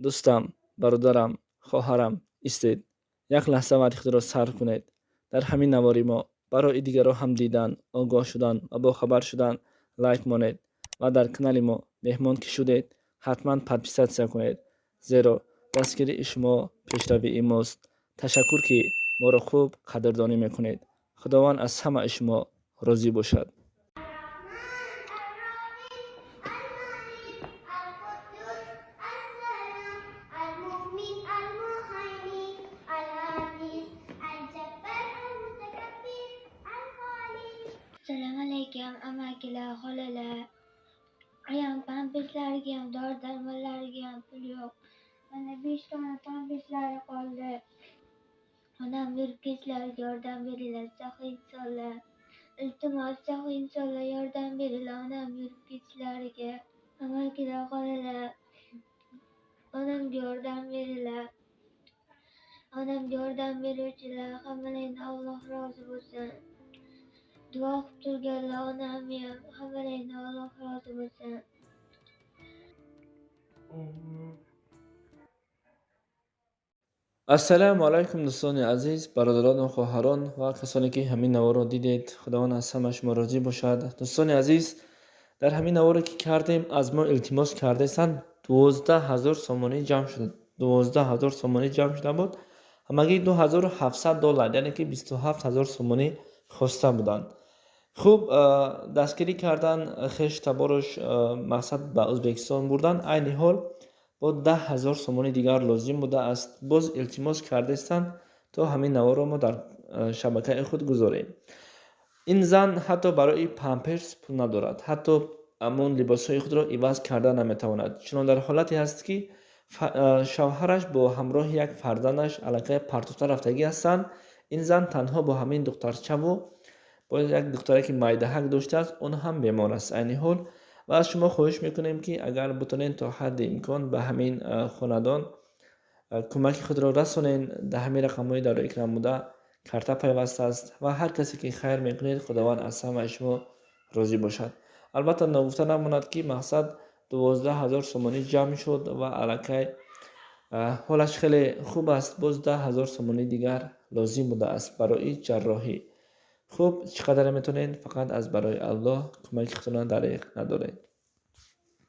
Дӯстам, бародарам, хоҳарам, истед. Як лаҳза вақти худро сарф кунед. Дар ҳамин навори мо барои дигарро ҳам дидан, огоҳ шудан ва бохабар шудан лайк монед ва дар канали мо меҳмон ки шудед, ҳатман подписаться кунед, зеро дастгирии шумо пешравии мост. Ташаккур, ки моро хуб қадрдонӣ мекунед. Худованд аз ҳамаи шумо розӣ бошад. Assalomu alaykum, amakilar, xolalar. Ayam pamperslariga ham, dori darmonlariga ham pul yo'q. Mana 5 dona pamperslari qoldi. Onam yurib ketishlariga yordam beringlar, saxiy insonlar. Iltimos, saxiy insonlar, yordam beringlar onam yurib ketishlariga. Amakilar, xolalar, onamga yordam beringlar. Onamga yordam beruvchilar, hammalaringdan Alloh rozi bo'lsin. Duo qilib turganlar, onamni ham, hammalaringdan Alloh rozi bo'lsin. Ассалому алайкум, дӯстони азиз, бародарону хоҳарон ва касоне, ки ҳамин наворро дидед. Худованд аз ҳама шумо розӣ бошад. Дӯстони азиз, дар ҳамин наворе, ки кардем, аз мо илтимос кардесанд, 12 000 сомонӣ ҷамъ шуда, 12 000 сомонӣ ҷамъ шуда буд. Ҳамагӣ 2700 доллар, яъне ки 27 000 сомонӣ хоста буданд. Хуб, дастгирӣ кардан, хешу таборош, мақсад, ба Ӯзбекистон бурдан. Айни ҳол бо 10 000 сомонӣ дигар лозим будааст. Боз илтимос кардестанд, то ҳамин наворро мо дар шабакаи худ гузорем. Ин зан ҳатто барои памперс пул надорад, ҳатто ҳамон либосҳои худро иваз карда наметавонад. Чунон дар ҳолате ҳаст, ки шавҳараш бо ҳамроҳи як фарзандаш аллакай партофта рафтагӣ ҳастанд. Ин зан танҳо бо ҳамин духтарчаву боз як духтаре, ки майдаҳак доштааст, он ҳам бемор аст айни ҳол. Ва аз шумо хоҳиш мекунем, ки агар бутонед, то ҳадди имкон ба ҳамин хонадон кӯмаки худро расонед. Дар ҳамин рақамҳои дар экран буда карта пайваст аст ва ҳар касе ки хайр мекунед, Худованд аз ҳамаи шумо розӣ бошад. Албатта, ногуфта намонад, ки мақсад, 12 000 сомонӣ ҷамъ шуд ва аллакай ҳолаш хеле хуб аст. Боз 10 000 сомонӣ дигар лозим будааст барои ҷарроҳӣ. Хуб, чӣ қадаре метавонед, фақат аз барои Аллоҳ кӯмаки худтонро дареғ надоред.